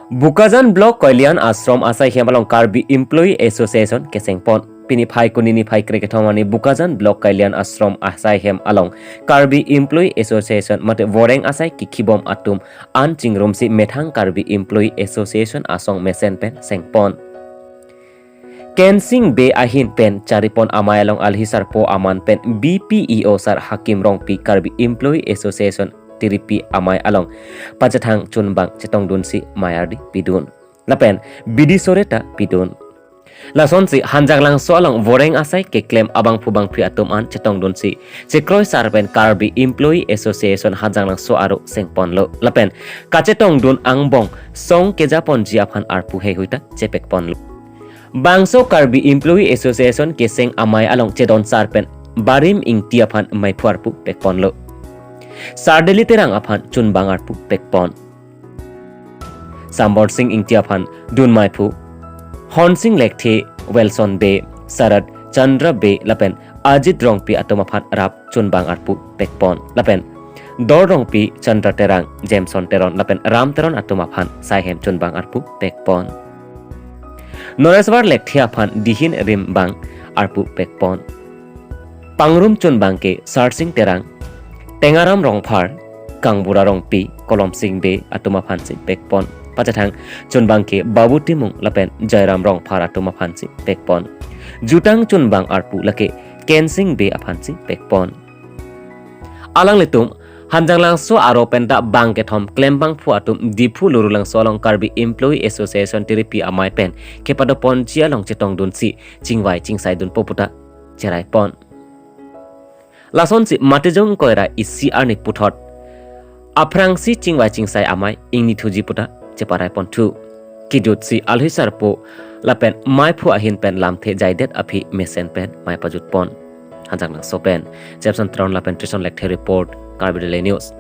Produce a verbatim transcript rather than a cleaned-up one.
Bokajan Block Kalyan Ashram asai hem along Karbi Employee Association kesengpon. Pini phai kuni niphai krekethom arni Bokajan Block Kalyan Ashram asai hem along Karbi Employee Association mate voreng asai kikhibom atum an chingrumsi methang Karbi Employee Association asong mesen pen sengpon. Kensing Bey ahin pen charipon amei along alhi sarpo aman pen B P E O sar Hakim Rongpi Karbi Employee Association tiripi amei along pachethang chunbang chetongdunsi mei ardi pidun. Lapen bidi soreta pidun. Lasonsi Hanjanglangso along voreng asai keklem abangphu bangphi atum an chetongdunsi chekroi sar pen Karbi Employee Association Hanjanglangso aro sengponlo. Lapen kachetongdun angbong song kejaponji aphan arpu heihui ta chepekponlo. Bangso Karbi Employee Association keseng amei along chedon sar pen Barim Ingti aphan meiphu arpu pekponlo. Sardeli Terang aphan chunbang arpu pekpon. Sambor Sing Ingti aphan dun meiphu, Honsing Lekthe, Wilson Bey, Sarat Chandra Bey lapen Ajit Rongpi atum aphan rap chunbang arpu pekpon. Lapen Dor Rongpi, Chandra Terang, Jameson Teron lapen Ram Teron atum aphan saihem chunbang arpu pekpon. Noreswar Lekthe aphan dihin rimbang arpu pekpon. Pangrum chunbang ke Sarsing Terang, Tengaram Rongphar, Kangbura Rongpi, Kolom Sing Bey atum aphansi pekpon. Pachethang chunbang ke Babu Timung lapen Jairam Rongphar atum aphansi pekpon. Jutang chunbang arpu lake Kensing Bey aphansi pekpon. Alanglitum Hanjanglangso aro penta bang kethom klembangphu atum Diphu Lurulangso along Karbi Employee Association tiripi amei pen kepadoponji along chetongdunsi chingvai chingsaidunpo puta cheraipon. Lasonsi Matijong Koira isi arni puthot aphrangsi chingvai chingsai amei ingnithuji puta cheparaiponthu. Kejutsi alhi sarpo lapen meiphu ahin pen lamthe jaidet aphi mesen pen mei pajutpon. Hanjanglangso pen Jepson Teron lapen Trison Lekthe report, Karbi Daily News.